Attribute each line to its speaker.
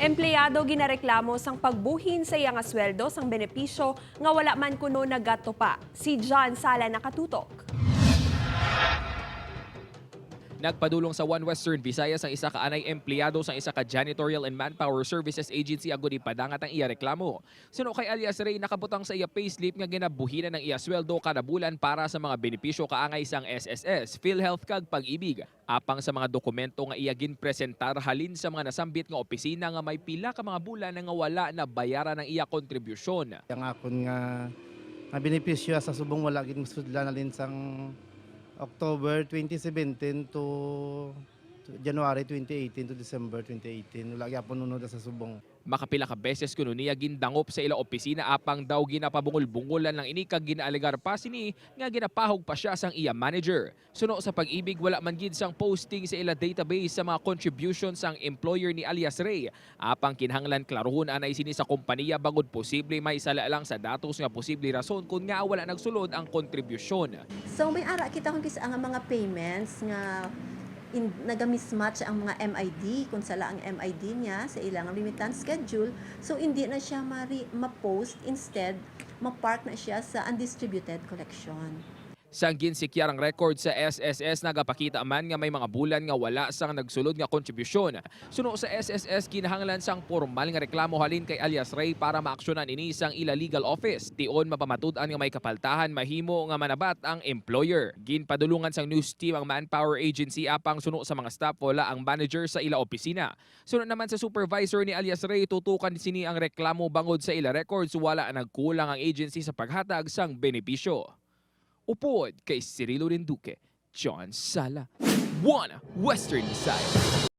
Speaker 1: Empleyado ginareklamo sang pagbuhin sa iya nga sweldo sang benepisyo nga wala man kuno nagatupa. Si John Sala nakatutok.
Speaker 2: Nagpadulong sa One Western Visayas ang isa ka anay empleyado sa isa ka janitorial and manpower services agency agud ipadangat ang iya reklamo. Suno kay alias Ray, nakabutang sa iya payslip nga ginabuhinan ng iya sweldo kada bulan para sa mga benepisyo kaangay sang SSS, PhilHealth kag Pag-ibig. Apang sa mga dokumento nga iya ginpresentar halin sa mga nasambit nga opisina nga may pila ka mga bulan nga wala na bayaran ng iya kontribusyon.
Speaker 3: Ang akon nga benepisyo sa subong wala gid masudlan alin sang October 2017 to January 2018 to December 2018. Wala gyapon unod sa subong.
Speaker 2: Makapila ka beses kuno niya gindangop sa ila opisina apang daw ginapabungol-bungolan lang ini kag ginaalegar pa sini nga ginapahog pa siya sang iya manager. Suno sa Pag-ibig, wala man gid sang posting sa ila database sa mga contributions sang employer ni alias Ray. Apang kinahanglan klaruhon anay sini sa kompanya bangod posible may sala lang sa datos nga posible rason kung nga wala nagsulod ang kontribusyon.
Speaker 4: So may ara kita kung kisa ang mga payments nga naga-mismatch ang mga MID kung sala ang MID niya sa ilang remittance schedule, so hindi na siya ma-post, instead ma-park na siya sa undistributed collection.
Speaker 2: Sang ginsikyar ang record sa SSS, nagapakita man nga may mga bulan nga wala sang nagsulod nga kontribusyon. Suno sa SSS, kinahanglan sang formal nga reklamo halin kay alias Ray para maaksyonan ini sang ila legal office. Tion mapamatud-an nga may kapaltahan, mahimo nga manabat ang employer. Ginpadulungan sang news team ang manpower agency apang suno sa mga staff, wala ang manager sa ila opisina. Suno naman sa supervisor ni alias Ray, tutukan sini ang reklamo bangod sa ila records wala nagkulang ang agency sa paghatag sang benepisyo. Upod kay Cirilo Rinduque, John Sala, One Western Visayas.